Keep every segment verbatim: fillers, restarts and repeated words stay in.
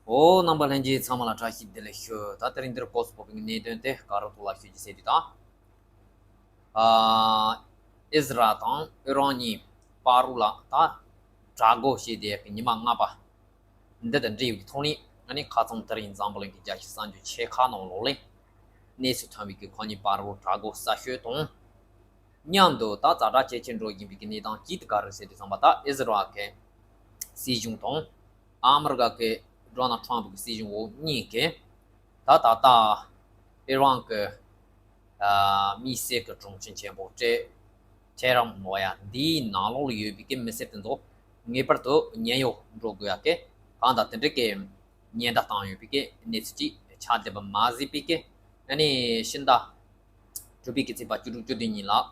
འོ། རྣམ་པ་ལྷན་རྒྱས་ཚང་མ་ལ་བཀྲ་ཤིས་བདེ་ལེགས་ཞུ། ད་དེ་རིང་འདིར་སྐོར་སུ་ཕོག་པའི་གནད་དོན་དེ་ག་རུ་ཐོག་ལ་ཞུ་རྒྱུ་ཟེར་དུས་དང་། ཨ། ཨི་ཟི་རལ་དང་ཨི་རན་གཉིས་བར་དུ་ལ་ད་དྲག་རྒོལ་བྱས་ཏེ་ཉི་མ་ལྔ་པ་འདི་དང་འབྲེལ་བའི་ཐོག་ནས་ཨ་ནི་ཁ་རྩང་དེ་རིང་འཛམ་བུ་གླིང་གི་རྒྱལ་སྤྱིའི་གསར་འགྱུར་ཆེ་ཁག་ནང་ལོགས་ལས་གནས་ཚུལ་ཐོན་པའི་གི་ཁོ་གཉིས་བར་དུ་དྲག་རྒོལ་གསར་ཤོས་དང་། མཉམ་དུ་ད་ཛ་དྲག་ཇེ་ཆེར་འགྲོ་བཞིན་པའི་གནས་སྟངས་གཅིག་དེ་ག་རེ་ཟེར་དུས་ཙམ་པ། ད་ཨི་ཟི་རལ་གྱི་སྲིད་གཞུང་དང་ཨ་མི་རི་ཀ་གི་ཌོ་ནལ་ཊམ་གྱི་སྲིད་གཞུང་འོག་གཉིས་ཀྱིས་ད་ད་ལྟ་ཨི་རན་གྱི་ཨ་དམིགས་བསལ་གྱི་དྲུང་ཆེ་ཆེན་པོ་ཏེ་ཧེ་རན་ལོ་ཡ་འདིའི་ནང་ལོགས་ལ་ཡོད་པའི་གི་མི་སེར་དེ་ཚོ་ངེས་པར་དུ་ཉེན་གཡོལ་འགྲོ་དགོས་ཡ་གི་གང་ལྟར་དེ་འདྲ་གི་ཉེན་བརྡ་བཏང་ཡོད་པའི་གི་གནས་ཚུལ་ཅིག་ཆགས་བསྡད་པ་མ་ཟད་པའི་གི་ཨ་ནི་ཕྱི་ཟླ་དྲུག་པའི་གི་ཚེས་པ་བཅུ་དྲུག་བཅུ་བདུན་ཉིན་ལ། ཨ།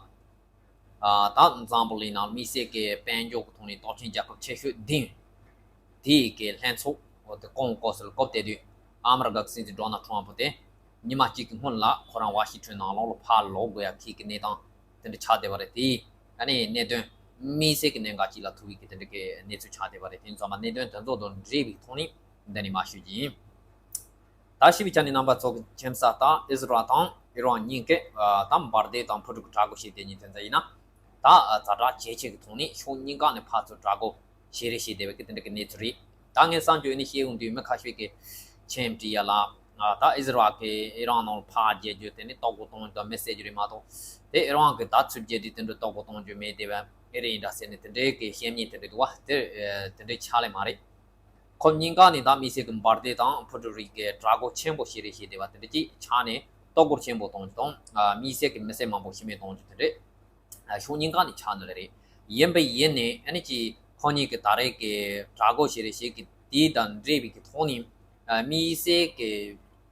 ད་འཛམ་བུ་གླིང་ནང་དམིགས་བསལ་གྱི་དཔལ་འབྱོར་གྱི་ཐོག་ནས་སྟོབས་ཆེན་རྒྱལ་ཁབ་ཆེ་ཤོས་བདུན་དེའི་གི་ལྷན་ཚོགས་འོ་དེ་ཀོང་ཀོ་སི་ལ་སྐོབ་བསྡད་དུས། ཨ་མི་རི་ཀ་གི་སྲིད་འཛིན་ཌོ་ནལ་ཊམ་དེ་ཉི་མ་གཅིག་གི་སྔོན་ལ་ཁོ་རང་ཝ་ཤིང་ཊོན་ནང་ལོགས་ལ་ཕར་ལོག་དགོས་ཡ་ཁེལ་གི་གནས་སྟངས་དེ་འདྲ་ཆགས་བསྡད་པ་རེད། དེ་ཨ་ནི་གནད་དོན་དམིགས་བསལ་གྱི་གནད་འགག་ཅིག་ལ་ཐུག་པའི་གི་དེ་འདྲ་གི་གནས་ཚུལ་ཆགས་བསྡད་པ་རེད། དེ་ཙམ་པ་གནད་དོན་དེ་ཚོ་དང་འབྲེལ་བའི་ཐོག་ནས་འདི་ནས་མར་ཞུ་རྒྱུ་ཡིན། ད་ཞུས་པའི་ཆ་ནས་རྣམ་པ་ཚོ་གི་མཁྱེན་གསལ་ལྟར་ཨི་ཟི་རལ་དང་ཨི་རན་གཉིས་ཀས་ཨ་ད་འབར་མདེལ་དང་འཕུར་གྲུ་གི་དྲག་རྒོལ་བྱས་ཏེ་ཉིན་དེ་ཚོ་ཡིན་ན། ད་ཨ་ཛ་དྲག་ཇེ་ཆེ་གི་ཐོག་ནས་ཕྱོགས་གཉིས་ཀ་ནས་ཕར་ཚུར་དྲག་རྒོལ་བྱེད་རེས་བྱས་བསྡད་པའི་གི་དེ་འདྲ་གི་གནས་ཚུལ་རེད། ད་ངས་གསར་འགྱུར་ནས་བཤད་ཡོང་དུས་མི་ཁ་ཤས་ཀྱིས་མཆན་བྲིས་ཡ་ལ། ཨ་ད་ཨི་ཟི་རལ་གྱིས་ཨི་རན་ནང་ལ་ཕར་རྒྱག་རྒྱུ་དེ་ནི་ལྟོ་གོས་གཏོང་རྒྱུ་དང་མི་བསད་རྒྱུ་རེད་མ་གཏོགས། དེ་ཨི་རན་གྱིས་ད་ཚུར་རྒྱག་དུས་དེ་འདྲ་ལྟོ་གོས་གཏོང་རྒྱུ་མེད་དེ་བས་ཨེ་རེད་ཡིན་འདྲ་ཟེར་ནས་དེ་འདྲའི་གི་བཤད་མཁན་དེ་འདྲ་འདུག་བ། དེ་ཨ་དེ་འདྲའི་ཕྱག་ལས་མ་རེད། ཁོ་གཉིས་ཀ་ནས་ད་དམིགས་བསལ་གྱི་འབར་མདེལ་དང་འཕུར་གྲུ་རིགས་ཀྱི་དྲག་རྒོལ་ཆེན་པོ་བྱེད་རེས་བྱས་བསྡད་པ་དེ་འདྲ་ཅིག་ཆགས་ནས་ལྟོ་གོས་ཆེན་པོ་གཏོང་རྒྱུ་དང་། ཨ་དམིགས་བསལ་གྱི་མི་སེར་མང་པོ་ཤི་རྨས་གཏོང་རྒྱུ་དེ་འདྲ་ཨ་ཕྱོགས་གཉིས་ཀ་ནས་ཆགས་ནི་རེད། ཡིན་པ་ཡིན་ནའི་ཨ་ནི་ཅིག་ཁོ་གཉིས་ཀྱི་ད་རེས་ཀྱི་དྲག་རྒོལ་བྱེད་རེས་བྱེད་ཀྱི་དེ་དང་འབྲེལ་བའི་གི་ཐོག་ནས་ཨ་དམིགས་བསལ་གྱི་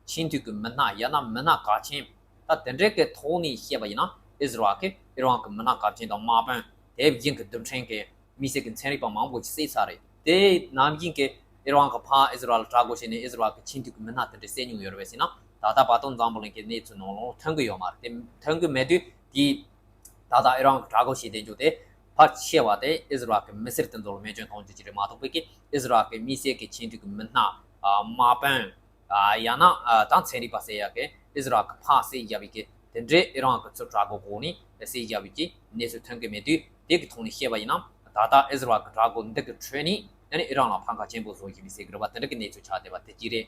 ཆེས་མཐོའི་གི་མི་སྣ་ཡང་ན་མི་སྣ་གལ་ཆེན་ད་དེ་འདྲའི་གི་ཐོག་ནས་བཤད་པ་ཡིན་ན། ཨི་ཟི་རལ་གྱིས་ཨི་རན་གྱི་མི་སྣ་གལ་ཆེན་དང་དམག་དཔོན་དེ་བཞིན་གྱི་རྡུལ་ཕྲན་གྱི་དམིགས་བསལ་གྱི་ཚན་རིག་པ་མང་པོ་ཞིག་བསད་ཚར་རེད། དེ་ནམ་རྒྱུན་གྱི་ཨི་རན་གྱིས་ཕར་ཨི་ཟི་རལ་ལ་དྲག་རྒོལ་བྱས་ནས་ཨི་ཟི་རལ་གྱི་ཆེས་མཐོའི་གི་མི་སྣ་དེ་འདྲ་བསད་མྱོང་ཡོད་རེད་པས་ཟེར་ན། ད་ལྟ་བར་དུ་འཛམ་བུ་གླིང་གི་གནས་ཚུལ་ནང་ལ་ཐོན་གྱི་ཡོད་མ་རེད། དེ་ཐོན་གྱི་མེད་དུས་དེ་ད་ལྟ་ཨི་རན་གྱིས་དྲག་རྒོལ་བྱས་བསྡད་རྒྱུ་དེ་ཕལ་ཆེ་བ་དེ་ཨི་ཟི་རལ་གྱི་མི་སེར་དེ་ཚོ་ལ་རྨས་སྐྱོན་གཏོང་རྒྱུ་ཅིག་རེད་མ་གཏོགས། བོད་ཀྱི་ཨི་ཟི་རལ་གྱི་དམིགས་བསལ་གྱི་ཆེས་མཐོའི་གི་མི་སྣ་དམག་དཔོན་ཡང་ན་ད་ཚན་རིག་པ་ཟེར་ཡག་གི་ཨི་ཟི་རལ་གྱིས་ཕར་བསད་བཞག་པའི་གི་དེ་འདྲའི་ཨི་རན་གྱིས་ཚུར་དྲག་རྒོལ་འོག་ནས་བསད་བཞག་པའི་གི་གནས་ཚུལ་ཐོན་གྱི་མེད་དུས། དེ་གི་ཐོག་ནས་བཤད་པ་ཡིན་ན། ད་ལྟ་ཨི་ཟི་རལ་གྱི་དྲག་རྒོལ་འདི་གི་ཁྲོད་ནས་ཨ་ནི་ཨི་རན་ལ་ཕམ་ཁ་ཆེན་པོ་བཟོ་བཞིན་པའི་ཟེར་གྱི་རེད་པ། དེ་འདྲ་གི་གནས་ཚུལ་ཆགས་བསྡད་པ་དེ་གཅིག་རེད།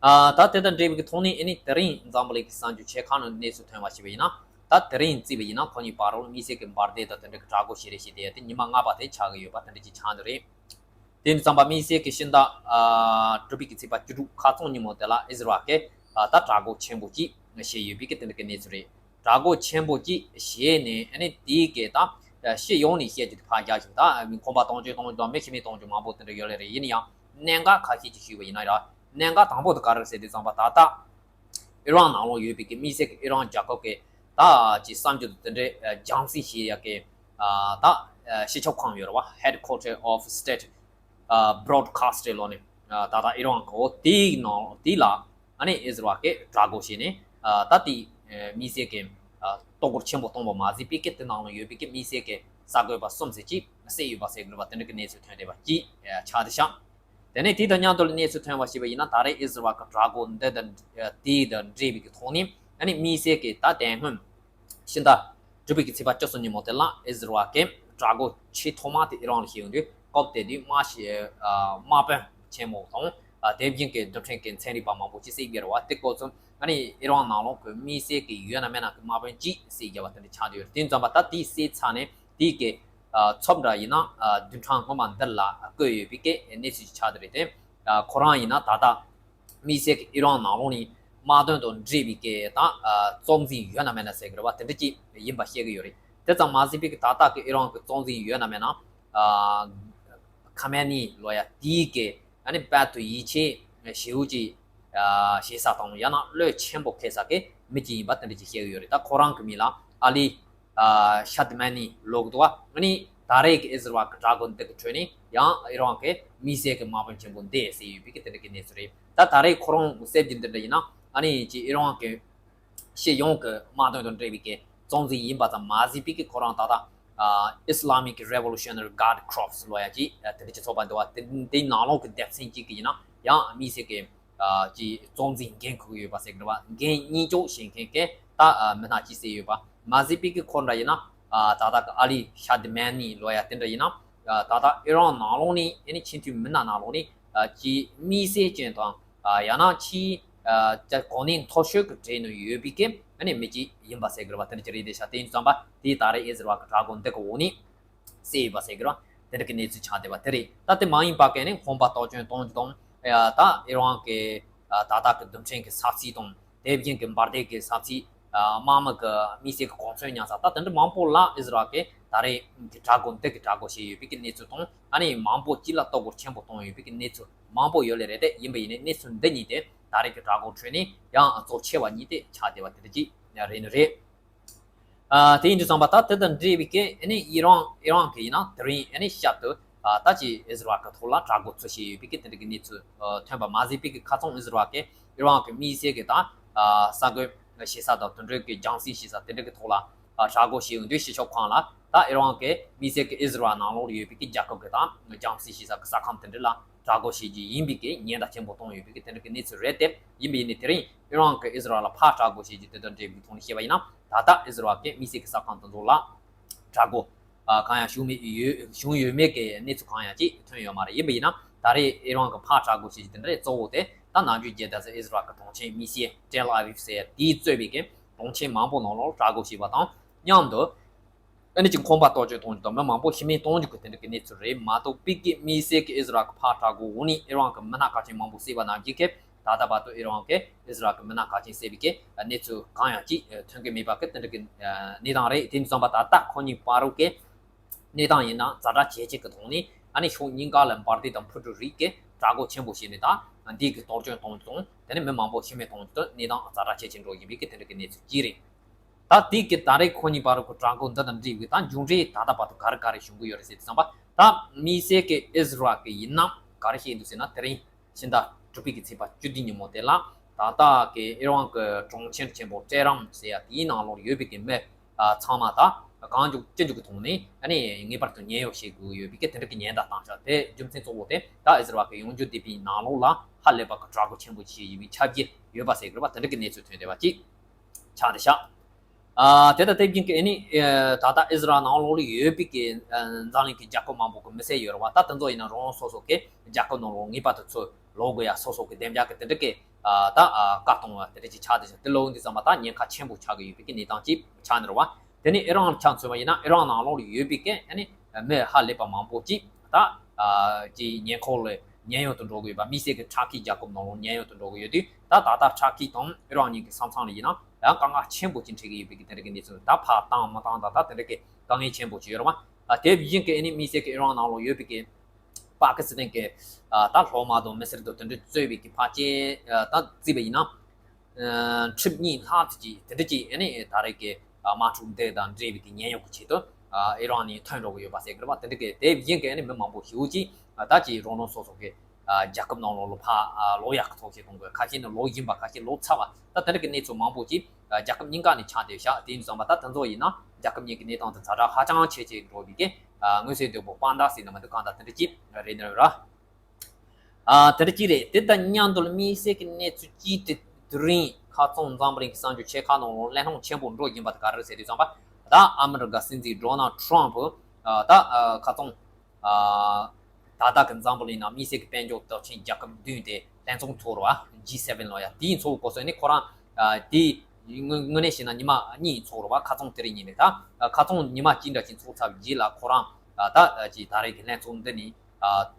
ཨ་ད་དེ་དང་འབྲེལ་བའི་གི་ཐོག་ནས་ཨ་ནི་དེ་རིང་འཛམ་བུ་གླིང་གི་གསར་འགྱུར་ཆེ་ཁག་ནང་གནས་ཚུལ་ཐོན་པ་ཞིག་པ་ཡིན་ན། ད་དེ་རིང་བརྩིས་པ་ཡིན་ན་ཁོ་གཉིས་བར་དུ་དམིགས་བསལ་གྱི་འབར་མདེལ་དང་དེ་འདྲ་གི་དྲག་རྒོལ་བྱེད་རེས་བྱེད་བསྡད་ཡ་དེ་ཉི་མ་ལྔ་པ་དེ་ཆགས་ཀྱི་ཡོད་པ་དེ་འདྲ་ཅིག་ཆགས་འདུག་རེད། དེ་ཡིན་དུས་ཙམ་པ་དམིགས་བསལ་གྱི་ཕྱི་ཟླ་ཨ་དྲུག་པའི་གི་ཚེས་པ་བཅུ་དྲུག་ཁ་རྩང་ཉིན་མོ་དེ་ལ་ཨི་ཟི་རལ་གྱིས་ཨ་ད་དྲག་རྒོལ་ཆེན་པོ་ཅིག་བྱས་ཡོད་པའི་གི་དེ་འདྲ་གི་གནས་ཚུལ་རེད། དྲག་རྒོལ་ཆེན་པོ་ཅིག་བྱས་ནས་ཨ་ནི་དེའི་གི་ད་སྤྱི་ཡོངས་ནས་བཤད་རྒྱུ་དེ་ཕར་རྒྱག་ཞིག་ད་ཁོམ་པ་གཏོང་རྒྱུ་གཏོང་རྒྱུ་དང་མི་ཤི་རྨས་གཏོང་རྒྱུ་མང་པོ་དེ་འདྲ་ཡོད་ལེ་རེད། ཡིན་ན་ཡང་གནད་འགག་ཁ་ཤས་ཅིག་ཞུས་པ་ཡིན་ན་ར། གནད་འགག་དང་པོ་དེ་ག་རེ་རེད་ཟེར་དུས་ཙམ་པ། ད་ལྟ་ཨི་རན་ནང་ལོགས་ཡོད་པའི་གི་དམིགས་བསལ་གི་ཨི་རན་རྒྱལ་ཁབ་ཀྱི་ད་ཅིག་གསར་འགྱུར་དེ་འདྲའི་རྒྱང་སྲིང་བྱེད་ཡག་གི་ད་སྤྱི་ཁྱབ་ཁང་ཡོད་རེད་བ། Headquarter of State Broadcasting ལོ་ནས་ད་ལྟ་ཨི་རན་གོ་དེའི་ནང་དེ་ལ་ཨ་ནི་ཨི་ཟི་རལ་གྱིས་དྲག་རྒོལ་བྱས་ནས་ད་དེ་དམིགས་བསལ་གྱི་ལྟོ་གོས་ཆེན་པོ་གཏོང་བ་མ་ཟད་པའི་གི་དེ་ནང་ལ་ཡོད་པའི་གི་དམིགས་བསལ་གྱི་གསར་འགོད་པ་གསུམ་ཟེར་གྱིས་བསད་ཡོད་པ་ཟེར་དགོས་པ་དེ་འདྲ་གི་གནས་ཚུལ་ཐོན་བསྡད་པ་གཅིག་ཆགས་བསྡད་ཤག་དེ་ནས་དེ་དང་མཉམ་དུ་གནས་ཚུལ་ཐོན་པ་ཞིག་པ་ཡིན་ན། ད་རེས་ཨི་ཟི་རལ་གྱི་དྲག་རྒོལ་འདི་དང་དེ་དང་འབྲེལ་བའི་གི་ཐོག་ནས་ཨ་ནི་དམིགས་བསལ་གྱི་ད་དེ་སྔོན་ཕྱི་ཟླ་དྲུག་པའི་གི་ཚེས་པ་བཅུ་གསུམ་ཉིན་མོ་དེ་ལ་ཨི་ཟི་རལ་གྱི་དྲག་རྒོལ་ཆེས་ཐོག་མ་དེ་ཨི་རན་ལ་བྱས་ཡོང་དུས། སྐབས་དེ་དུས་དམག་ཞི་ཨ་དམག་དཔོན་ཆེན་མོ་དང་ཨ་དེ་བཞིན་གྱི་རྡུལ་ཕྲན་གྱི་ཚན་རིག་པ་མང་པོ་ཅིག་བསད་ཡོད་རེད་བ། དེ་སྐབས་སུ་ཨ་ནི་ཨི་རན་ནང་ལོགས་ཀྱི་དམིགས་བསལ་གྱི་ཡོད་ན་མེད་ན་གི་དམག་དཔོན་གཅིག་བསད་ཡོད་པ་དེ་འདྲ་ཆགས་བསྡད་ཡོད་རེད། དེ་ཙམ་པ་ད་དེ་བསད་ཚར་ནས་དེ་གི་ཨ་ཚབ་འདྲ་ཡིན་ན་ཨ་བདུན་ཕྲག་སྔོན་མ་འདིར་ལ་བསྐོས་ཡོད་པའི་གི་གནས་ཚུལ་ཅིག་ཆགས་བསྡད་རེད་དེ། ཨ་ཁོ་རང་ཡིན་ན་ད་ལྟ་དམིགས་བསལ་གྱི་ཨི་རན་ནང་ལོགས་ནས་དམག་དོན་དང་འབྲེལ་བའི་གི་ད་ཨ་གཙོ་འཛིན་ཡོད་ན་མེད་ན་ཟེར་གི་རེད་བ། དེ་འདྲ་ཅིག་ཡིན་པ་བཤད་གི་ཡོད་རེད། དེ་ཙམ་མ་ཟད་པའི་གི་ད་ལྟ་གི་ཨི་རན་གི་གཙོ་འཛིན་ཡོད་ན་མེད་ན་ཨ་ཁ་མེ་ནི་ལོ་ཡ་དེའི་གི་ཨ་ནི་དཔལ་དུ་ཡིད་ཆེས་ཞེ་པོ་ཅིག་ཨ་བྱེད་ས་དང་ཡང་ན་བློས་ཆེན་པོ་འཁེལ་ས་གི་མི་ཅིག་ཡིན་པ་དེ་འདྲ་ཅིག་བཤད་གི་ཡོད་རེད། ད་ཁོ་རང་གི་མིང་ལ་ཨ་ལི་ཨ་ཤ་དི་མ་ནི་ལབ་ཀྱི་འདུག་བ། ཨ་ནི་ད་རེས་ཀྱི་ཨི་ཟི་རལ་གྱི་དྲག་རྒོལ་འདི་གི་ཁྲོད་ནས་ཡང་ཨི་རན་གྱི་དམིགས་བསལ་གྱི་དམག་དཔོན་ཆེན་པོ་འདི་བསད་ཡོད་པའི་གི་དེ་འདྲ་གི་གནས་ཚུལ་རེད། ད་ད་རེས་ཁོ་རང་གསལ་རྒྱུ་འདི་འདྲ་ཡིན་ན། ཨ་ནི་ཅིག་ཨི་རན་གྱི་སྤྱི་ཡོངས་ཀྱི་དམག་དོན་དང་འབྲེལ་བའི་གི་གཙོ་འཛིན་ཡིན་པ་ཙམ་མ་ཟད་པའི་གི་ཁོ་རང་ད་ལྟ་ ཨ་Islamic Revolutionary Guard Corps ལབ་ཡ་ཅིག་ཨ་དེ་འདྲ་ཅིག་ཚོགས་པ་འདུག་བ། དེ་དེའི་ནང་ལོགས་ཀྱི་སྡེ་ཚན་གཅིག་གི་ཡིན་ན་ཡང་དམིགས་བསལ་གྱི་ཨ་ཅིག་གཙོ་འཛིན་འགན་འཁུར་གྱི་ཡོད་པ་ཟེར་གི་རེད་བ། འགན་གཉེན་སྐྱོང་བྱེད་མཁན་གྱི་ད་ཨ་མི་སྣ་གཅིག་བསད་ཡོད་པ། མ་ཟད་པའི་གི་ཁོ་འདྲ་ཡིན་ན་ཨ་ད་ལྟ་གི་ཨ་ལི་ཤ་དི་མན་ནི་ལབ་ཡ་དེ་འདྲ་ཡིན་ན་ཨ་ད་ལྟ་ཨི་རན་ནང་ལོགས་ནས་ཨ་ནི་ཆེས་མཐོའི་མི་སྣ་ནང་ལོགས་ནས་ཨ་ཅིག་དམིགས་བསལ་ཅན་དང་། ཡང་ན་ཕྱིའི་ཅ་གོ་གནས་མཐོ་ཤོས་ཀྱི་གྲས་ནང་ཡོད་པའི་གི་ཨ་ནི་མི་གཅིག་ཡིན་པ་ཟེར་དགོས་པ་དེ་འདྲ་ཅིག་རེད་དེ་ཤ། དེ་ཡིན་ཙམ་པ་དེས་ད་རེས་ཨི་ཟི་རལ་གྱི་དྲག་པོ་འདི་གི་འོག་ནས་བསད་ཡོད་པ་ཟེར་དགོས་པ་དེ་འདྲ་གི་གནས་ཚུལ་ཆགས་བསྡད་པ་དེ་རེད། ད་དེ་མ་ཡིན་པ་གི་ཨ་ནི་དཔུང་པ་གཏོར་སྐྱོན་གཏོང་རྒྱུ་དང་ད་ཨི་རན་གྱི་ད་ལྟ་གི་རྡུལ་ཕྲན་གྱི་ས་ཚིགས་དང་དེ་བཞིན་གྱི་འབར་མདེལ་གྱི་ས་ཚིགས། དམག་མི་གི་དམིགས་བསལ་གྱི་གོ་མཚོན་ཉར་ས་ད་དེ་འདྲ་མང་པོ་ལ་ཨི་ཟི་རལ་གྱིས་ད་རེས་ཀྱི་དྲག་པོ་འདི་གི་དྲག་པོ་བྱས་ཡོད་པའི་གི་གནས་ཚུལ་དང་ཨ་ནི་མང་པོ་གཅིག་ལ་གཏོར་རྒོལ་ཆེན་པོ་བཏང་ཡོད་པའི་གི་གནས་ཚུལ་མང་པོ་ཡོད་ལེ་རེད། དེ་ཡིན་པ་ཡིན་ནའི་གནས་ཚུལ་འདི་གཉིས་དེ་ད་རེས་ཀྱི་དྲག་པོ་ཁྲོད་ནས་ཡང་གཙོ་ཆེ་བ་གཉིས་དེ་ཆགས་བསྡད་པ་དེ་འདྲ་ཅིག་རེད་ནི་རེད། ཨ་དེ་ཡིན་དུས་ཙམ་པ་ད་དེ་དང་འབྲེལ་བའི་གི་ཨ་ནི་ཨི་རན་ཨི་རན་གྱི་ཡིན་ན་དེ་རིང་ཨ་ནི་ཞབས་ཏུ་ཨ་ད་ཅི་ཨི་ཟི་རལ་གྱི་ཐོག་ལ་དྲག་རྒོལ་ཚུ་བྱས་ཡོད་པའི་གི་དེ་འདྲ་གི་གནས་ཚུལ་ཨ་ཐོན་པ་མ་ཟད་པའི་གི་ཁ་ཚང་ཨི་ཟི་རལ་གྱིས་ཨི་རན་གྱི་དམིགས་བསལ་གྱི་ད་ཨ་ས་རྒོད་བྱེད་ས་དང་དེ་འདྲ་གི་རྒྱང་སྲིང་བྱེད་ས་དེ་འདྲ་གི་ཐོག་ལ་ཨ་དྲག་རྒོལ་བྱས་ཡོང་དུས་ཕྱི་ཕྱོགས་ཁང་ལ་ད་ཨི་རན་གྱི་དམིགས་བསལ་གྱི་ཨི་ཟི་རལ་ནང་ལོགས་ལ་ཡོད་པའི་གི་རྒྱལ་ཁབ་གི་ད་རྒྱང་སྲིང་བྱེད་ས་གི་ས་ཁང་དེ་འདྲ་ལ་དྲག་རྒོལ་བྱེད་རྒྱུ་ཡིན་པའི་གི་ཉེན་བརྡ་ཆེན་པོ་བཏང་ཡོད་པའི་གི་དེ་འདྲ་གི་གནས་ཚུལ་རེད་དེ། ཡིན་པ་ཡིན་ནའི་དེ་རིང་ཨི་རན་གྱིས་ཨི་ཟི་རལ་ལ་ཕར་དྲག་རྒོལ་བྱེད་རྒྱུ་དེ་དང་འབྲེལ་བའི་ཐོག་ནས་བཤད་པ་ཡིན་ན་ད་ལྟ་ཨི་ཟི་རལ་གྱི་དམིགས་བསལ་གྱི་ས་ཁང་དེ་ཚོ་ལ་དྲག་རྒོལ་ཨ་གང་ཡང་བྱུང་མེད་ཡོད་བྱུང་ཡོད་མེད་ཀྱི་གནས་ཚུལ་གང་ཡང་ཅིག་ཐོན་ཡོད་མ་རེད། ཡིན་པ་ཡིན་ན་ད་རེས་ཨི་རན་གྱིས་ཕར་དྲག་རྒོལ་བྱེད་རྒྱུ་དེ་འདྲ་གཙོ་བོ་དེ་ད་ནམ་རྒྱུན་རྒྱལ་དར་ཟེར་ཨི་ཟི་རལ་གྱི་གྲོང་ཁྱེར་དམིགས་བསལ་ཏེལ་ཨ་བིབ་ཟེར་དེས་གཙོས་པའི་གི་གྲོང་ཁྱེར་མང་པོ་ནང་ལོགས་དྲག་རྒོལ་བྱས་པ་དང་མཉམ་དུ། ཨ་ནི་ཅིག་ཁང་པ་གཏོར་སྐྱོན་གཏོང་རྒྱུ་དང་མི་མང་པོ་ཤི་རྨས་གཏོང་རྒྱུ་གི་དེ་འདྲ་གི་གནས་ཚུལ་རེད་མ་གཏོགས་པའི་གི་དམིགས་བསལ་གི་ཨི་ཟི་རལ་གི་ཕར་དྲག་རྒོལ་འོག་ནས་ཨི་རན་གི་མི་སྣ་གལ་ཆེན་མང་པོ་བསད་པ་ནང་བཞིན་གི་ད་ལྟ་བར་དུ་ཨི་རན་གི་ཨི་ཟི་རལ་གི་མི་སྣ་གལ་ཆེན་བསད་པའི་གི་གནས་ཚུལ་གང་ཡང་ཅིག་ཐོན་གི་མེད་པ་གི་དེ་འདྲ་གི་གནས་སྟངས་རེད། དེ་ནས་བཟུང་པ་ད་ལྟ་ཁོ་གཉིས་བར་དུ་གི་གནས་སྟངས་ཡིན་ན་ཛ་དྲག་ཇེ་ཆེ་གི་ཐོག་ནས་ཨ་ནི་ཕྱོགས་གཉིས་ཀ་ལ་འབར་མདེལ་དང་འཕུར་གྲུ་རིགས་གི་དྲག་རྒོལ་ཆེན་པོ་བྱས་ནས་ད་འདི་གི་གཏོར་སྐྱོན་གཏོང་རྒྱུ་དང་དེ་ནས་མི་མང་པོ་ཤི་རྨས་གཏོང་རྒྱུ་དང་གནས་སྟངས་ཛ་དྲག་ཇེ་ཆེ་འགྲོ་བཞིན་པའི་གི་དེ་འདྲ་གི་གནས་ཚུལ་ཅིག་རེད། ད་དེ་གི་ད་རེས་ཁོ་གཉིས་བར་གྱི་དྲག་རྒོལ་འདི་དང་འབྲེལ་བའི་ད་མཇུག་འབྲས་ད་ལྟ་བར་དུ་ག་རེ་ག་རེ་བྱུང་གི་ཡོད་རེད་ཟེར་དུས་ཙམ་པ་ད་དམིགས་བསལ་གྱི་ཨི་ཟི་རལ་གྱི་ཡིན་ན་ག་རེ་བཤད་འདུག་ཟེར་ན་དེ་རིང་ཕྱི་ཟླ་དྲུག་པའི་གི་ཚེས་པ་བཅུ་བདུན་ཉིན་མོ་དེ་ལ་ད་ལྟ་གི་ཨི་རན་གྱི་གྲོང་ཁྱེར་ཆེན་པོ་ཏེ་རན་ཟེར་ཡ་དེའི་ནང་ལོགས་ཡོད་པའི་གི་མི་ཚང་མ་ད་གང་མགྱོགས་ཅི་མགྱོགས་ཀྱི་ཐོག་ནས་ཨ་ནི་ངེས་པར་དུ་ཉེན་གཡོལ་བྱེད་དགོས་ཡོད་པའི་གི་དེ་འདྲ་གི་ཉེན་བརྡ་བཏང་ཤག་དེ་རྒྱུ་མཚན་གཙོ་བོ་དེ་ད་ཨི་ཟི་རལ་གྱི་ཡོང་རྒྱུ་བསྡད་པའི་ནང་ལོགས་ལ་ཧ་ལས་པ་གི་དྲག་རྒོལ་ཆེན་པོ་ཞིག་ཡིན་པའི་ཁྱབ་རྒྱ་ཡོད་པ་ཟེར་དགོས་པ་དེ་འདྲ་གི་གནས་ཚུལ་ཐོན་བསྡད་པ་ཅིག་ཆགས་བསྡད་ཤག་ཨ་དེ་ལྟར་དེ་བཞིན་གྱི་ཨ་ནི་ཨ་ད་ལྟ་ཨི་ཟི་རལ་ནང་ལོགས་ལ་ཡོད་པའི་གི་ཨ་འཛམ་གླིང་གི་རྒྱལ་ཁབ་མང་པོ་གི་མི་སེར་ཡོད་རེད་བ། ད་དེ་ཚོ་ཡིན་ན་རང་རང་སོ་སོ་གི་རྒྱལ་ཁབ་ནང་ལོགས་ངེས་པར་དུ་ཚུར་ལོག་དགོས་ཡ་སོ་སོ་གི་བདེ་འཇགས་གི་དེ་འདྲ་གི་ཨ་ད་ཨ་བཀའ་གཏོང་བ་དེ་འདྲ་ཅིག་ཆགས་བསྡད་ཤག་དེ་ལོག་འདི་ཙམ་པ་ད་ཉེན་ཁ་ཆེན་པོ་ཆགས་ཀྱི་ཡོད་པའི་གི་གནས་སྟངས་ཅིག་ཆགས་ནི་རེད་བ། དེ་ནས་ཨི་རན་ལ་ཆ་མཚོན་པ་ཡིན་ན་ཨི་རན་ནང་ལོགས་ལ་ཡོད་པའི་གི་ཨ་ནི་མི་ཧ་ལས་པ་མང་པོ་ཅིག་ད་ཨ་ཅིག་ཉེན་ཁོག་ལ་ཉེན་གཡོལ་དུ་འགྲོ་གི་ཡོད་པ། དམིགས་བསལ་གྱི་ཊར་ཀི་རྒྱལ་ཁབ་ནང་ལོགས་ཉེན་གཡོལ་དུ་འགྲོ་གི་ཡོད་དུས་ད་ད་ལྟ་ཊར་ཀི་དང་ཨི་རན་གཉིས་ཀྱི་ས་མཚམས་ལ་ཡིན་ན་ཡང་དཀའ་ངལ་ཆེན་པོ་ཅིག་འཕྲད་ཀྱི་ཡོད་པའི་གི་དེ་འདྲ་གི་གནས་ཚུལ། ད་ཕར་བཏང་མི་བཏང་ད་ད་དེ་འདྲ་གི་དཀའ་ངལ་ཆེན་པོ་ཅིག་ཡོད་རེད་བ། ཨ་དེ་བཞིན་གྱི་ཨ་ནི་དམིགས་བསལ་གྱི་ཨི་རན་ནང་ལོགས་ཡོད་པའི་གི་པ་ཀི་སི་ཐན་གྱི་ཨ་ད་སློབ་མ་དང་མི་སེར་དང་དེ་འདྲ་གཙོས་པའི་གི་ཕལ་ཆེར་ཨ་ད་བརྩིས་པ་ཡིན་ན། ཁྲི་གཉིས་ལྷག་ཙམ་ཅིག་དེ་འདྲ་ཅིག་ཨ་ནི་ད་རེས་ཀྱི་དམག་འཁྲུག་འདི་དང་འབྲེལ་བའི་གི་ཉེན་གཡོལ་གྱི་ཆེད་དུ་ཨི་རན་ནས་ཐོན་འགྲོ་གི་ཡོད་པ་ཟེར་གི་རེད་བ། དེ་འདྲ་གི་དེ་བཞིན་གྱི་ཨ་ནི་མི་མང་པོ་ཞེ་པོ་ཅིག་ད་ཅིག་རང་རང་སོ་སོ་གི་རྒྱལ་ཁབ་ནང་ལོགས་ལ་ཕར་ལོག་ཡག་གི་ཐབས་ཤེས་གཏོང་དགོས། ཁ་ཤས་ནི་ལོག་བཞིན་པ། ཁ་ཤས་ལོག་ཚར་བ། ད་དེ་འདྲ་གི་གནས་ཚུལ་མང་པོ་ཅིག་རྒྱལ་ཁབ་གཉིས་ཀ་ནས་ཆགས་བསྡད་ཤག་དེ་ཡིན་དུས་ཙམ་པ་ད་དེ་ཚོ་ཡིན་ན་རྒྱལ་ཁབ་གཉིས་ཀྱི་གནས་སྟངས་དེ་ཛ་དྲག་ཧ་ཅང་ཆེ་ཆེ་འགྲོ་བའི་གི་མངོན་གསལ་དོད་པོ་དཔང་རྟགས་ཟེར་ན་མི་འདུག་གང་ལྟར་དེ་འདྲ་ཅིག་རེད་ནི་རེད་ར། ཨ་དེ་འདྲ་ཅིག་རེད། དེ་དང་མཉམ་དུ་ལ་དམིགས་བསལ་གྱི་གནས་ཚུལ་གཅིག་དེ་དེ་རིང་ཁ་རྩང་འཛམ་བུ་གླིང་གི་གསར་འགྱུར་ཆེ་ཁག་ནང་ལ་གླེང་སློང་ཆེན་པོ་འགྲོ་བཞིན་པ་དེ་ག་རེ་རེད་ཟེར་དུས་ཙམ་པ། ད་ཨ་མི་རི་ཀ་སྲིད་འཛིན་ཌོ་ནལ་ཊམ་ཕུ་ད་ཁ་རྩང་ད་ལྟ་གི་འཛམ་བུ་གླིང་ནང་དམིགས་བསལ་གྱི་དཔལ་འབྱོར་སྟོབས་ཆེན་རྒྱལ་ཁབ་བདུན་དེ་ལྷན་ཚོགས་ཚོགས་རེད་བ། ཇི་སེ་ཝེན་ལབ་ཡ་དེའི་ཚོགས་གོ་སོན་ནི་ཁོ་རང་དེ་དངོས་གནས་བཤད་ན་ཉི་མ་གཉིས་ཚོགས་རེད་བ། ཁ་རྩང་དེ་རིང་ཉིན་རེད། ད་ཁ་རྩང་ཉི་མ་གཅིག་འདྲ་ཅིག་ཚོགས་ཚར་བའི་རྗེས་ལ་ཁོ་རང་ད་ཅིག་ད་རེས་ཀྱི་ལྷན་ཚོགས་འདི་ནས།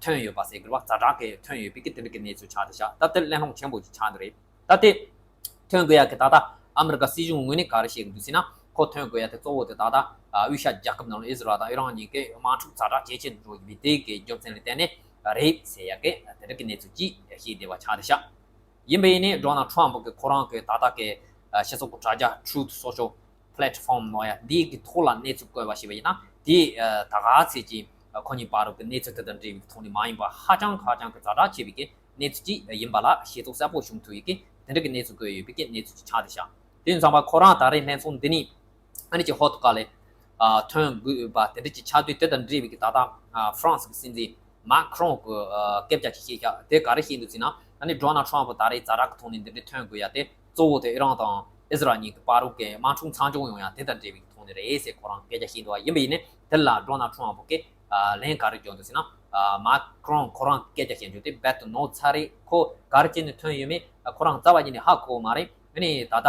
ཐོན་ཡོད་པ་ཟེར་གི་རེད་བ། ཛ་དྲག་གི་ཐོན་ཡོད་པའི་གི་དེ་འདྲ་གི་གནས་ཚུལ་ཆགས་བསྡད་ཤག་ད་དེ་གླེང་སློང་ཆེན་པོ་ཅིག་ཆགས་ནི་རེད། ད་དེ་ཐོན་དགོས་ཡ་གི་ད་ལྟ་ཨ་མི་རི་ཀ་སྲིད་གཞུང་ངོས་ནས་ག་རེ་བཤད་གི་འདུག་ཟེར་ན། ཁོ་ཐོན་དགོས་ཡ་དེ་གཙོ་བོ་དེ་ད་ལྟ་དབུས་ཤར་རྒྱལ་ཁབ་ནང་ལ་ཨི་ཟི་རལ་དང་ཨི་རན་གཉིས་ཀྱི་དམག་འཁྲུག་ཛ་དྲག་ཇེ་ཆེ་འགྲོ་བཞིན་པའི་དེ་གི་རྒྱུ་མཚན་ལ་བརྟེན་ནས་རེད་ཟེར་ཡ་གི་དེ་འདྲ་གི་གནས་ཚུལ་ཅིག་བཤད་བསྡད་པ་ཆགས་བསྡད་ཤག་ཡིན་པ་ཡིན་ནའི་ཌོ་ནལ་ཊམ་ཕུ་གི་ཁོ་རང་གི་ད་ལྟ་གི་སྤྱི་ཚོགས་ཀྱི་དྲ་རྒྱ་Truth Social Platform ནང་ཡ་འདི་གི་ཐོག་ལ་གནས་ཚུལ་བཀོད་པ་ཞིག་ཡིན་ན། དེ་ད་ག་ཚད་ཀྱི་ཁོ་གཉིས་བར་གྱི་གནས་ཚུལ་དེ་དང་འབྲེལ་བའི་ཐོག་ནས་མ་ཡིན་པ་ཧ་ཅང་ཧ་ཅང་གི་ཛ་དྲག་ཆེ་བའི་གི་གནས་ཚུལ་ཅིག་ཡིན་པ་ལ་ཤེས་རྟོགས་གསལ་པོ་བྱུང་ཐུབ་ཡི་གི་དེ་འདྲ་གི་གནས་ཚུལ་བཀོད་ཡོད་པའི་གི་གནས་ཚུལ་ཅིག་ཆགས་བསྡད་ཤག་དེ་ཡིན་ཙང་པ་ཁོ་རང་ད་རེས་ལྷན་ཚོགས་འདི་ནས་ཨ་ནི་ཅིག་ཧོ་ཏུ་ཀ་ལེ། ཨ་ཐོན་དགོས་པ་དེ་འདྲ་ཅིག་ཆགས་དུས། དེ་དང་འབྲེལ་བའི་གི་ད་ལྟ་ཨ་ཧྥ་རན་སི་གི་སྲིད་འཛིན་མཱ་ཁི་རོང་གི་ཨ་སྐད་ཆ་ཅིག་བཤད་ཤག་དེ་ག་རེ་བཤད་འདུག་ཟེར་ན། ཨ་ནི་ཌོ་ནལ་ཊམ་ཕུ་ད་རེས་ཛ་དྲག་གི་ཐོག་ནས་འདི་འདྲ་ཐོན་དགོས་ཡ་དེ་གཙོ་བོ་དེ་ཨི་རན་དང་ཨི་ཟི་རལ་གཉིས་ཀྱི་བར་དུ་གི་དམག་འཁྲུག་མཚམས་འཇོག་ཡོང་ཡ་དེ་དང་འབྲེལ་བའི་གི་ཐོག་ནས་རེད་ཟེར་ཁོ་རང་སྐད་ཆ་བཤད་འདུག་བ། ཡིན་པ་ཡིན་ནའི་དེ་ལ་ཌོ་ནལ་ཊམ་ཕུ་གིས་ཨ་ལན་ག་རེ་བརྒྱབ་འདུག་ཟེར་ན། ཨ་མཱ་ཁི་རོང་ཁོ་རང་སྐད་ཆ་བཤད་རྒྱུ་དེ་རྦད་དེ་ནོར་ཚར་རེད། ཁོ་ག་རེ་བྱས་ནས་ཐོན་ཡོད་མེད་ཁོ་རང་རྩ་བ་ཉིད་ནས་ཧ་གོ་མ་རེད། ཨ་ནི་ད་ལྟ་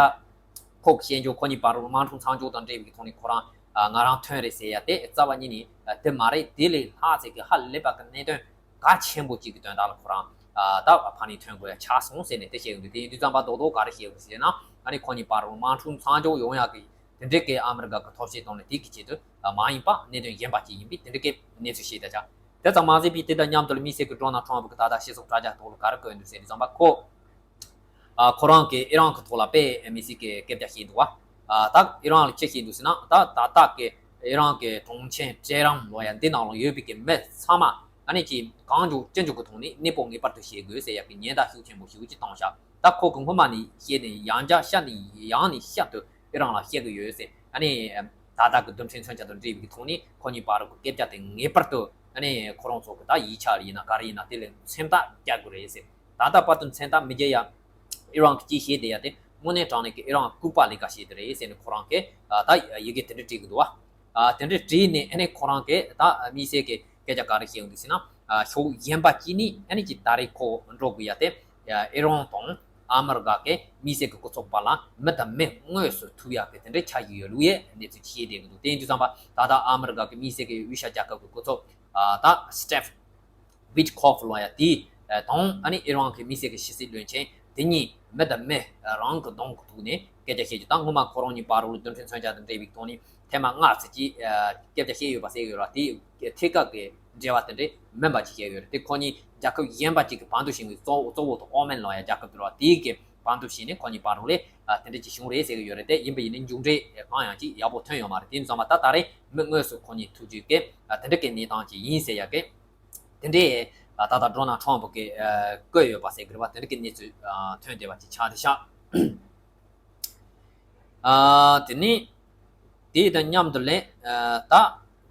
ཁོ་གི་བཤད་རྒྱུ་ཁོ་གཉིས་བར་དུ་དམག་འཁྲུག་མཚམས་འཇོག་དང་འབྲེལ་བའི་གི་ཐོག་ནས་ཁོ་རང་ཨ་ང་རང་ཐོན་རེད་ཟེར་ཡ་དེ་རྩ་བ་ཉིད་ནས་ཨ་དེ་མ་རེད། དེ་ལས་ལྷག་ཚད་ཀྱི་ཧ་ལས་པ་གི་གནད་དོན་གལ་ཆེན་པོ་གཅིག་གི་དོན་དག་ལ་ཁོ་རང་ཨ་ད་ཕར་ནས་ཐོན་དགོས་ཡ་ཆགས་སོང་ཟེར་ནས་དེ་བཤད་ཡོང་དུས། དེ་ཡིན་དུས་ཙམ་པ་རྡོག་རྡོག་ག་རེ་བཤད་ཡོང་གི་ཟེར་ན། ཨ་ནི་ཁོ་གཉིས་བར་དུ་དམག་འཁྲུག་མཚམས་འཇོག་ཡོང་ཡ་གི་དེ་འདྲའི་གི་ཨ་མི་རི་ཀ་གི་ཐབས་ཤེས་བཏང་ནས་དེ་གི་ཆེད་དུ་མ་ཡིན་པ་གནད་དོན་གཞན་པ་ཅིག་ཡིན་པས། དེ་འདྲའི་གི་གནས་ཚུལ་བཤད་ད་ཆ། དེ་ཙམ་མ་ཟད་པའི་དེ་དང་མཉམ་དུ་ལ་དམིགས་བསལ་གྱི་ཌོ་ནལ་ཊམ་ཕུ་གི་ད་ལྟ་སྤྱི་ཚོགས་དྲ་རྒྱ་ཐོག་ལ་ག་རེ་བཀོད་འདུག་ཟེར་དུས་ཙམ་པ་ཁོ་ཨ་ཁོ་རང་གི་ཨི་རན་གི་ཐོག་ལ་དཔེ་དམིགས་བསལ་གྱི་སྐད་ཆ་བཤད་འདུག་བ། ཨ་ད་ཨི་རན་ལ་ཅི་བཤད་འདུག་ཟེར་ན། ད་ད་ལྟ་གི་ཨི་རན་གི་གྲོང་ཁྱེར་ཏེ་ཧྲན་ལོ་ཡ་འདི་ནང་ལ་ཡོད་པའི་གི་མི་ཚང་མ་ཨ་ནི་ཅིག་གང་མགྱོགས་ཅི་མགྱོགས་གི་ཐོག་ནས་གནས་སྤོ་ངེས་པར་དུ་བྱེད་དགོས་ཟེར་ཡ་གི་ཉེན་བརྡ་ཤུགས་ཆེན་པོ་ཞེ་པོ་ཅིག་བཏང་ཤག་ད་ཁོ་གི་སྔོན་མ་ནས་བཤད་ནས་ཡང་བསྐྱར་བཤད་ནས་ཡང་ནས་བསྐྱར་དུ་ཨི་རན་ལ་བཤད་གི་ཡོད་ཟེར། ཨ་ནི་ད་ལྟ་གི་རྡུལ་ཕྲན་མཚོན་ཆ་དང་འབྲེལ་བའི་ཐོག་ནས་ཁོ་གཉིས་བར་གྱི་སྐད་ཆ་དེ་ངེས་པར་དུ་ཨ་ནི་ཁོ་རང་ཚོ་གི་ད་ཡིག་ཆ་ཡིན་ན་ག་རེ་ཡིན་ན་དེ་ལ་མཚན་རྟགས་རྒྱག་དགོས་རེད་ཟེར། ད་ལྟ་བར་དུ་མཚན་རྟགས་མི་རྒྱག་ཡ་ཨི་རན་གྱིས་ཅིག་བཤད་བསྡད་ཡ་དེ་དངོས་གནས་དྲང་གནས་ཀྱི་ཨི་རན་ལྐུགས་པ་ལས་ཀ་བྱས་དེ་རེད་ཟེར་ནས་ཁོ་རང་གིས་ད་ཡི་གེ་དེ་འདྲ་བྲིས་གི་འདུག་བ། དེ་འདྲ་བྲིས་ནས་ཨ་ནི་ཁོ་རང་གིས་ད་དམིགས་བསལ་གྱི་སྐད་ཆ་ག་རེ་བཤད་ཡོང་འདུག་ཟེར་ན། ཨ་ཕྱོགས་གཞན་པ་གཅིག་ནས་ཨ་ནི་ཅིག་ད་རེས་ཁོ་འགྲོ་དགོས་ཡ་དེ་ཨ་ཨི་རན་དང་ཨ་མི་རི་ཀ་གི་དམིགས་བསལ་གྱི་སྐུ་ཚབ་བར་ལ་མི་དང་མི་དངོས་སུ་ཐུག་ཡ་གི་དེ་འདྲའི་ཆ་ཞིག་ཡོད་ལུགས་ཡས་གནས་ཚུལ་བཤད་བསྡད་ཀྱི་འདུག་དེ་ཡིན་དུས་ཙམ་པ་ད་ལྟ་ཨ་མི་རི་ཀ་གི་དམིགས་བསལ་གྱི་དབུས་ཤར་རྒྱལ་ཁབ་ཀྱི་སྐུ་ཚབ་ཨ་ད་སི་ཊིབ་ཝིཊ་ཁོབ་ལོ་ཡ་དེ་དང་ཨ་ནི་ཨི་རན་གྱི་དམིགས་བསལ་གྱི་ཕྱི་སྲིད་བློན་ཆེན་དེ་གཉིས་མི་དང་མི་རང་གི་གདོང་གི་ཐུག་ནས་སྐད་ཆ་བཤད་རྒྱུ་དང་། སྔོན་མ་ཁོ་རང་གཉིས་བར་ལ་རྡུལ་ཕྲན་མཚོན་ཆ་དང་འབྲེལ་བའི་ཐོག་ནས་ཐེངས་མ་ལྔ་ཙམ་ཅིག་སྐད་ཆ་བཤད་ཡོད་པ་གསལ་ཡོད་ར། དེ་ཐད་ཀར་གྱི་འབྲེལ་བ་དེ་འདྲའི་མིན་པ་ཅིག་བཤད་ཡོད་རེད། དེ་ཁོ་གཉིས་རྒྱལ་ཁབ་གཞན་པ་ཅིག་གི་བར་དུ་ཕྱིན་གྱི་གཙོ་གཙོ་བོ་དང་ཨོ་མན་ལོ་ཡ་རྒྱལ་ཁབ་དེ་ར་དེའི་གི་བར་དུ་ཕྱིན་ནས་ཁོ་གཉིས་བར་ལ་དེ་འདྲ་ཅིག་བྱུང་རེད་ཟེར་གྱི་ཡོད་རེད། དེ་ཡིན་པ་ཡིན་ན་མཇུག་འབྲས་གང་ཡང་ཅིག་ཡག་པོ་ཐོན་ཡོད་མ་རེད། དེ་ཡིན་ཙང་མ་ད་ད་རེས་མི་དངོས་སུ་ཁོ་གཉིས་ཐུག་རྒྱུ་གི་དེ་འདྲ་གི་གནས་སྟངས་ཅིག་ཡིན་ཟེར་ཡ་གི་དེ་འདྲའི་ད་ལྟ་ཌོ་ནལ་ཊམ་ཕུ་གིས་བཀོད་ཡོད་པ་ཟེར་གི་རེད་བ། དེ་འདྲ་གི་གནས་ཚུལ་ཐོན་བསྡད་པ་ཅིག་ཆགས་བསྡད་ཤག་ཨ་དེ་ནས་དེ་དང་མཉམ་དུ་ལས་ཨ་ད་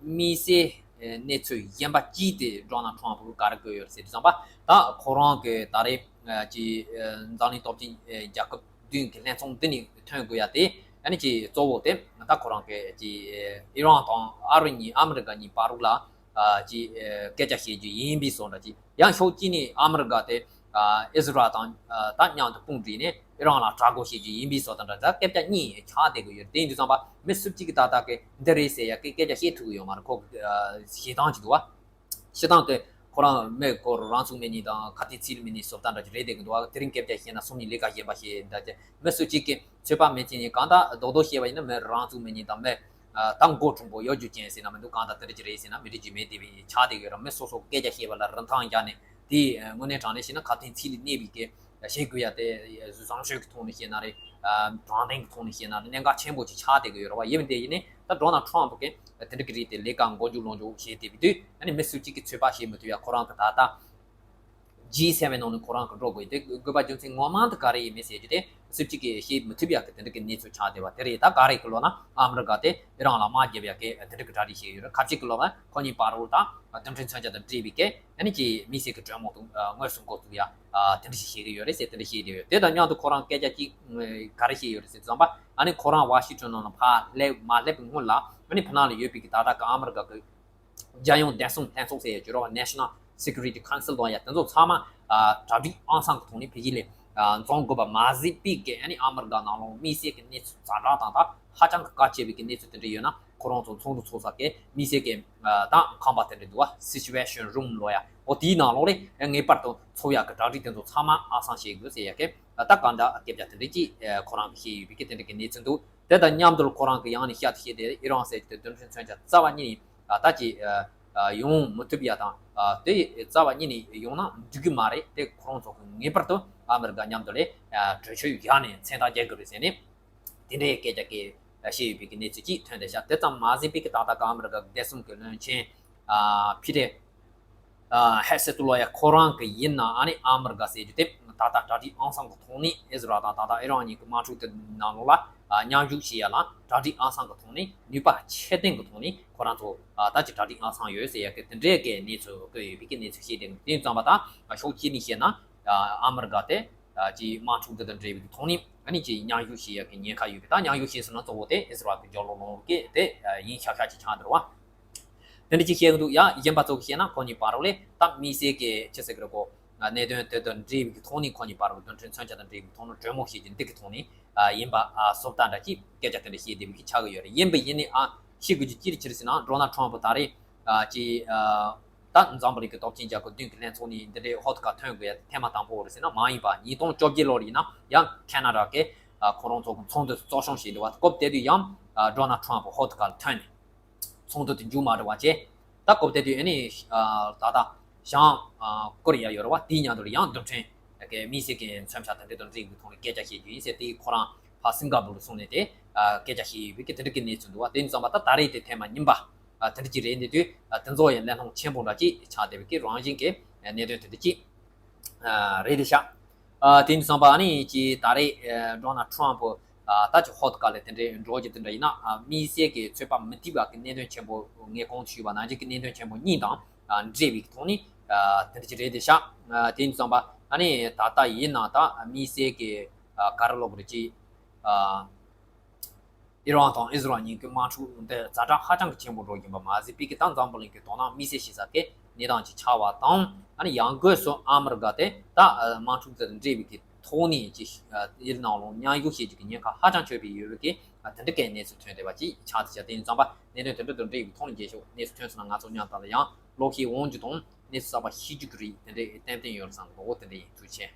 དམིགས་བསལ་གནས་ཚུལ་གཞན་པ་གཅིག་དེ་ཌོ་ནལ་ཊམ་ཕུ་གིས་ག་རེ་བཀོད་ཡོད་ཟེར་དུས་ཙམ་པ། ད་ཁོ་རང་གི་ད་རེས་ཀྱི་འཛམ་གླིང་སྟོབས་ཆེན་རྒྱལ་ཁབ་བདུན་གྱི་ལྷན་ཚོགས་འདི་ནས་ཐོན་དགོས་ཡ་དེ་ཨ་ནི་ཀྱི་གཙོ་བོ་དེ་ད་ཁོ་རང་གི་ཀྱི་ཨི་རན་དང་ཨ་རི་གཉིས་ཨ་མི་རི་ཀ་གཉིས་བར་ལ་ཀྱི་སྐད་ཆ་བཤད་རྒྱུ་ཡིན་པའི་བཟོ་འདྲ་ཅིག་ཡང་ཕྱོགས་གཅིག་ནས་ཨ་མི་རི་ཀ་དེ་ཨ་ཨི་ཟི་རལ་དང་ཨ་ད་མཉམ་དུ་དཔུང་སྒྲིག་ནས་ཨི་རན་ལ་དྲག་རྒོལ་བྱེད་རྒྱུ་ཡིན་པའི་བཟོ་ལྟ་འདྲ་ད་སྐད་ཆ་གཉིས་ཆགས་བསྡད་ཀྱི་ཡོད། དེ་ཡིན་དུས་ཙམ་པ་མི་སུ་གཅིག་གིས་ད་ལྟ་གི་འདི་རེད་ཟེར་ཡ་གི་སྐད་ཆ་བཤད་ཐུབ་ཀྱི་ཡོད་མ་རེད། ཁོ་གི་ཨ་བྱེད་སྟངས་ཅིག་འདུག་བ། སྤྱིར་བཏང་གི་ཁོ་རང་མི་སྐོར་རང་ཚུགས་མེད་ནི་དང་ཁ་གཏད་ཚིག་ལ་མེད་ནི་བཟོ་ལྟ་འདྲ་ཅིག་རེད་བསྡད་ཀྱི་འདུག་བ། དེ་རིང་སྐད་ཆ་བཤད་ན་སོམ་ཉི་ལས་ཀ་གཞན་པ་བཤད་འདྲ་ཅིག་མི་སུ་གཅིག་གིས་ཚོད་དཔག་མེད་ཅིག་ནི་གང་ལྟར་རྡོག་རྡོག་བཤད་པ་ཡིན་ན་མི་རང་ཚུགས་མེད་ནི་དང་མི་ད་མགོ་གྲུང་པོ་གཡོ་སྒྱུ་ཅན་ཟེར་ན་མི་འདུག་གང་ལྟར་དེ་འདྲ་ཅིག་རེད་ཟེར་ན་མི་འགྲིག་རྒྱུ་མེད་དེ་བས་ཆགས་བསྡད་ཀྱི་ཡོད་ར། མི་སོ་སོ་སྐད་ཆ་བཤད་པ་ལ་རིན་ཐང་རྒྱག་ནས་དེ་དངོས་གནས་དྲང་གནས་བཤད་ན་ཁ་གཏད་ཚིག་ལ་གནས་པའི་སྐད་བཤད་དགོས་ཡ་དེ་བཟང་སྤྱོད་ཀྱི་ཐོག་ནས་བཤད་ན་རེད། དྲང་བདེན་གྱི་ཐོག་ནས་བཤད་ན་རེད། གནད་འགག་ཆེན་པོ་ཅིག་ཆགས་བསྡད་ཀྱི་ཡོད་ར་བ། ཡིན་པ་དེ་ཡིན་ནའི་ད་ཌོ་ནལ་ཊམ་ཕུ་གིས་དེ་འདྲ་གི་རིགས་དེ་ལས་ཀ་མགོ་མཇུག་ལོག་མཇུག་བྱས་བསྡད་པའི་དུས་ཨ་ནི་མི་སུ་གཅིག་གིས་ཚོད་དཔག་བྱེད་མི་ཐུབ་ཡ། ཁོ་རང་གི་ད་ལྟ་ཇི་སེ་ཝེན་ནང་ནས་ཁོ་རང་གི་འགྲོ་དགོས་དེ་དགོས་པ་རྒྱུ་མཚན་ངོ་མ་དེ་ག་རེ་ཡིན་མིན་ཟེར་རྒྱུ་དེ་སུ་གཅིག་གིས་བཤད་མི་ཐུབ་ཡ་གི་དེ་འདྲ་གི་གནས་ཚུལ་ཆགས་བསྡད་པ་དེ་རེད། ད་ག་རེ་གི་ལོ་ན་ཨ་མི་རི་ཀ་དེ་ཨི་རན་ལ་དམག་རྒྱབ་ཡ་གི་དེ་འདྲ་གི་གྲ་སྒྲིག་བྱས་ཡོད་རེད། ཁ་ཅིག་གི་ལོ་ན་ཁོ་གཉིས་བར་དུ་ད་རྡུལ་ཕྲན་མཚོན་ཆ་དང་འབྲེལ་བའི་གི་ཨ་ནི་ཀྱི་དམིགས་བསལ་གྱི་གྲོས་མོལ་དུ་དངོས་སུ་འགོ་བཙུགས་ཡ་དེ་འདྲ་ཞིག་བྱེད་ཀྱི་ཡོད་རེད་ཟེར་དེ་འདྲ་བཤད་བསྡད་ཡོད། དེ་དང་མཉམ་དུ་ཁོ་རང་སྐད་ཆ་གཅིག་ག་རེ་བཤད་ཡོད་རེད་ཟེར་དུས་ཙམ་པ་ཨ་ནི་ཁོ་རང་ཝ་ཤིང་ཊོན་ནང་ལ་ཕར་སླེབས་མ་སླེབས་པའི་སྔོན་ལ་ཨ་ནི་ཕྱི་ནང་ལ་ཡོད་པའི་གི་ད་ལྟ་གི་ཨ་མི་རི་ཀ་གི་རྒྱལ་ཡོངས་བདེ་སྲུང་ལྷན་ཚོགས་ཟེར་ཡ་བརྗོད་རོགས་National Security Council་དང་ཡ་དེ་ཚོ་ཚང་མ་གྲ་སྒྲིག་ཨང་སང་གི་ཐོག་ནས་འཕེལ་རྒྱས་ལས་འཛོམས་དགོས་པ་མ་ཟད་པའི་གི་ཨ་ནི་ཨ་མི་རི་ཀ་ནང་ལོགས་དམིགས་བསལ་གྱི་གནས་ཚུལ་ཛ་དྲག་དང་ད་ཧ་ཅང་གི་གལ་ཆེ་བའི་གི་གནས་ཚུལ་དེ་འདྲ་ཡོད་ན་ཁོ་རང་ཚོ་ཚོགས་འདུ་ཚོགས་ས་གི་དམིགས་བསལ་གྱི་ད་ཁང་པ་དེ་འདྲ་འདུག་བ། Situation Room་ལོ་ཡ་འོ་དེའི་ནང་ལོགས་ལས་ངེས་པར་དུ་ཚོགས་ཡག་གི་གྲ་སྒྲིག་དེ་ཚོ་ཚང་མ་ཨང་སང་བྱེད་དགོས་ཟེར་ཡ་གི་ད་གང་འདྲ་སྐད་ཆ་དེ་འདྲ་ཅིག་ཁོ་རང་གི་བཤད་ཡོད་པའི་གི་དེ་འདྲ་གི་གནས་ཚུལ་འདུག་དེ་དང་མཉམ་དུ་ཁོ་རང་གི་ཡང་ནས་བཤད་དེ་བཤད་དེ་ཨི་རན་ཟེར་གྱི་དེ་རྡུལ་ཕྲན་མཚོན་ཆ་རྩ་བ་ཉིད་ནས་ད་ཅི་ཡོང་མི་ཐུབ་ཡ་དང་དེ་རྩ་བ་ཉིད་ནས་ཡོང་ན་འགྲིག་གི་མ་རེད། དེ་ཁོ་རང་ཚོ་གི་ངེས་པར་དུ་ཨ་མི་རི་ཀ་མཉམ་དུ་ལས་གྲོས་ཆོད་བཞག་ནས་མཚན་རྟགས་རྒྱག་དགོས་རེད་ཟེར་ནས་དེ་འདྲའི་སྐད་ཆ་གི་བཤད་ཡོད་པའི་གི་གནས་ཚུལ་ཅིག་ཐོན་བསྡད་ཤག་དེ་ཙམ་མ་ཟད་པའི་གི་ཏག་ཏག་གི་ཨ་མི་རི་ཀ་གི་བདེ་སྲུང་གི་བློན་ཆེན་ཕི་ཏེ་ཨ་ཧེ་སེ་ཏུ་ལོ་ཡ་ཁོ་རང་གི་ཡིན་ན་ཨ་ནི་ཨ་མི་རི་ཀ་ཟེར་རྒྱུ་དེ་ད་ལྟ་གྲ་སྒྲིག་ཨང་སང་གི་ཐོག་ནས་ཨི་ཟི་རལ་དང་ད་ལྟ་ཨི་རན་གཉིས་ཀྱི་དམག་འཁྲུག་དེ་ནང་ལོགས་ལ་ མཉམ་ཞུགས་བྱེད་ཡ་ལ་གྲ་སྒྲིག་ཨང་སང་གི་ཐོག་ནས་ནུས་པ་ཆེ་ལྡན་གི་ཐོག་ནས་ཁོ་རང་ཚོ་ད་ཅི་གྲ་སྒྲིག་ཨང་སང་ཡོད་ཟེར་ཡ་གི་དེ་འདྲའི་གི་གནས་ཚུལ་བཀོད་ཡོད་པའི་གི་གནས་ཚུལ་བཤད་དེ་དེ་ཙམ་པ་ད་ཕྱོགས་གཅིག་ནས་བཤད་ན་ཨ་མི་རི་ཀ་དེ་ཅི་དམག་འཁྲུག་འདི་དང་འབྲེལ་བའི་གི་ཐོག་ནས་ཨ་ནི་ཅི་མཉམ་ཞུགས་བྱེད་ཡ་གི་ཉེན་ཁ་ཡོད་པའི་ད་མཉམ་ཞུགས་བྱེད་ཟེར་ན་གཙོ་བོ་དེ་ཨི་སི་རལ་གི་རྒྱབ་ལོགས་ལོགས་གི་དེ་ཡིན་ཤག་ཤག་ཅིག་ཆགས་འདུག་བ། དེ་འདྲ་ཅིག་བཤད་གི་འདུག་ཡ། གཞན་པ་ཚོ་གི་བཤད་ན་ཁོ་གཉིས་བར་ལ་ད་དམིགས་བསལ་གྱི་ཅི་ཟེར་གི་རེད་གོ། གནད་དོན་དེ་དང་འབྲེལ་བའི་ཐོག་ནས་ཁོ་གཉིས་བར་ལ་རྡུལ་ཕྲན་མཚོན་ཆ་དང་འབྲེལ་བའི་ཐོག་ནས་གྲོས་མོལ་བྱེད་རྒྱུ་འདི་གི་ཐོག་ནས་ཡིན་པ་བཟོ་ལྟ་འདྲ་ཅིག་སྐད་ཆ་དེ་འདྲ་བཤད་བསྡད་པའི་ཆགས་ཀྱི་ཡོད་རེད། ཡིན་པ་ཡིན་ནའང་ཤེས་དགོས་རྒྱུ་ཅི་རེད་ཅི་རེད་ཟེར་ན་ཌོ་ནལ་ཊམ་ཕུ་ད་རེས་ཀྱི་ད་འཛམ་བུ་གླིང་གི་སྟོབས་ཆེན་རྒྱལ་ཁབ་བདུན་གྱི་ལྷན་ཚོགས་ནས་འདི་འདྲའི་ཧོ་ཐི་ཀ་ཐོན་དགོས་ཡ་ཐེངས་མ་དང་པོ་རེད་ཟེར་ན་མ་ཡིན་པ་ཉིས་སྟོང་བཅོ་བརྒྱད་ལོར་ཡིན་ན་ཡང་ཁེ་ན་ཌ་གི་ཁོ་རང་ཚོ་གི་ཚོགས་འདུ་གཙོ་སྐྱོང་བྱས་འདུག་བ། སྐབས་དེ་དུས་ཡང་ཌོ་ནལ་ཊམ་ཕུ་ཧོ་ཐི་ཀ་ལ་ཐོན་ནས། ཚོགས་འདུ་དེ་མཇུག་མ་སྒྲིལ་བ་བྱས། ད་སྐབས་དེ་དུས་ཨ་ནི་ད་ལྟ་བྱང་ཀོ་རི་ཡ་ཡོད་རེད་བ། དེའི་མཉམ་དུ་ཡང་རྡུལ་ཕྲན་གི་དམིགས་བསལ་གྱི་མཚོན་ཆ་དང་འབྲེལ་དང་འབྲེལ་གྱི་ཐོག་ནས་སྐད་ཆ་བཤད་རྒྱུ་ཡིན་ཟེར་དེ་ཁོ་རང་ཕར་སིང་ག་པུར་ལ་སོང་ནས་དེ་སྐད་ཆ་བཤད་ཡོད་པའི་གི་དེ་འདྲ་གི་གནས་ཚུལ་འདུག་བ། དེ་ཙམ་པ་ད་ད་རེས་དེ་ཐེངས་མ་ཉིན་པ་དེ་འདྲ་ཅིག་རེད། འདི་དུས་དེ་ཚོ་ཡང་གླེང་སློང་ཆེན་པོ་འདྲ་ཅིག་ཆགས་བསྡད་པའི་གི་རང་བཞིན་གྱི་གནད་དོན་དེ་འདྲ་ཅིག་རེད་དེ་ཤག་དེ་ནས་བསམ་པ་ཨ་ནི་ཅི་ད་རེས་ཌོ་ནལ་ཊམ་ཕུ་ད་ཅི་ཧོ་ཐི་ཀ་ལ་དེ་འདྲའི་འགྲོ་རྒྱུ་དེ་འདྲ་ཡིན་ན་དམིགས་བསལ་གྱི་ཚོད་དཔག་མི་ཐིག་པ་གི་གནད་དོན་ཆེན་པོ་ངས་གོང་དུ་ཞུས་པ་ནང་བཞིན་གྱི་གནད་དོན་ཆེན་པོ་གཉིས་དང་འབྲེལ་བའི་ཐོག་ནས་དེ་འདྲ་ཅི་རེད་དེ་ཤག་དེ་ནས་བསམ་པ་ཨ་ནི་ད་ལྟ་ཡིན་ན་ད་དམིགས་བསལ་གྱི་ག་རེ་ལབ་དགོས་རེད་ཅི། ཨི་རན་དང་ཨི་ཟི་རལ་གཉིས་ཀྱི་དམག་འཁྲུག་འདི་ཛ་དྲག་ཧ་ཅང་གི་ཆེན་པོ་འགྲོ་བཞིན་པ་མ་ཟད་པའི་གི་ད་འཛམ་བུ་གླིང་གི་དོ་སྣང་དམིགས་བསལ་བྱེད་ས་གི་གནས་སྟངས་ཅིག་ཆགས་པ་དང་ཨ་ནི་ཡང་སྒོས་སུ་ཨ་མི་རི་ཀ་དེ་ད་དམག་འཁྲུག་དེ་དང་འབྲེལ་བའི་གི་ཐོག་ནས་ཅིག་ཨི་རན་ནང་ལོགས་མཉམ་ཞུགས་བྱེད་རྒྱུ་གི་ཉེན་ཁ་ཧ་ཅང་ཆེ་བའི་ཡོད་པའི་གི་དེ་འདྲ་གི་གནས་ཚུལ་ཐོན་བསྡད་པ་ཅིག་ཆགས་ཏེ་ཆགས་དེ་ཡིན་ཙམ་པ་གནད་དོན་དེ་འདྲ་དང་འབྲེལ་བའི་ཐོག་ནས་རྒྱལ་ཤོག་གནས་ཚུལ་ཐོན་སོང་ན་ང་ཚོ་མཉམ་དུ་ཡང་ཀློག་ཤེས་འོང་རྒྱུ་དང་གནས་ཚུལ་གསར་པ་ཤེས་རྒྱུ་གི་རིགས་དེ་འདྲ་ཏན་ཏན་ཡོད་རེད་བསམ་གི་འདུག་འོ་དེ་འདྲ་ཡིན། ཐུགས་རྗེ་ཆེ།